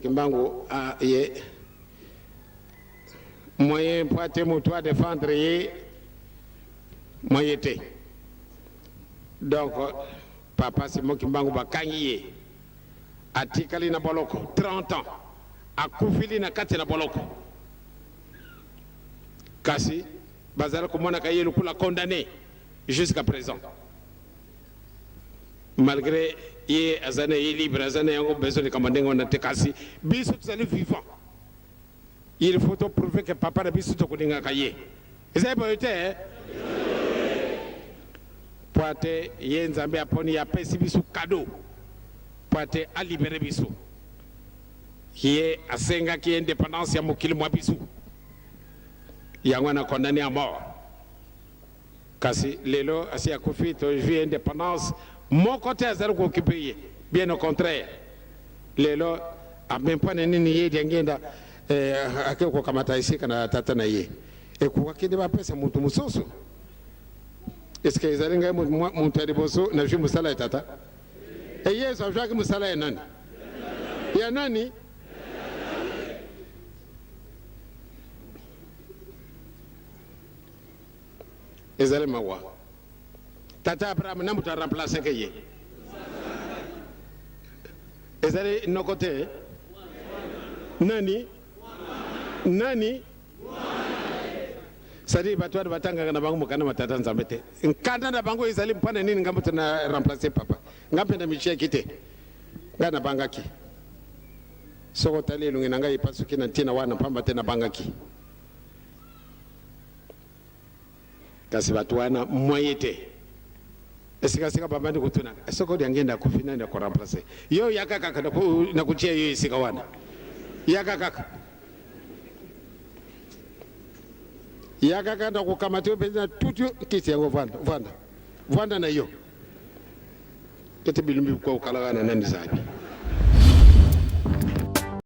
Kimbangu ah, ye moyen mpo ate moto a defendre ye moyen te. Donc papa Simon Kimbangu bakangi ye, atikali na boloko 30 ans, akufili na kati na boloko, kasi bazali komonaka ye lokola condamné jusqu'à présent. Malgre ye aza na ye libre, aza na yango besoin likambo ndenge wana te, kasi biso tozali vivant, il faut to prouver que papa na biso tokolingaka ye. Ezali boye te eh? Po ate ye Nzambe aponi ye, apesi biso cadeau po ate a libere biso. Ye asengaki independance ya mokili mwa biso, yango wana condamne à mort. Kasi lelo asi akufi, tozwi independance, moko te azali ko occuper ye, bien au contraire lelo amempa na nini ye Diangienda eh, ake kokamata esika na tata na ye, ekokaki nde bapesa moto mosusu? Est-ce que ezali ngai moto ya liboso nazwi mosala ya tata? E Yesu azwaki mosala ya nani? Ya nani? Ezali mawa. Tata Abraham na moto a remplaceke ye. Ezali noko te? Nani? Nani? C'est-à-dire bato wana batangaka na bango mokanda ma tata Nzambe te. Nkanda na bango ezali mpo na nini nga moto na remplacer papa? Nga mpe na mitiaki te. Nga nabangaki. Soki otali elongi na ngai epasuki na ntina wana mpamba te nabangaki. Kasi bato wana moyen te. Esika sika babandi kotuna soki Diangienda akufi nani ako remplacer yo? Yaka kaka na kotia yo esika wana, yaka kaka, yaka kaka na kokamata yo mpenza na tuti yo kiti yango, vanda vanda vanda na yo ete bilumbi kwa okalaka na nani zabi.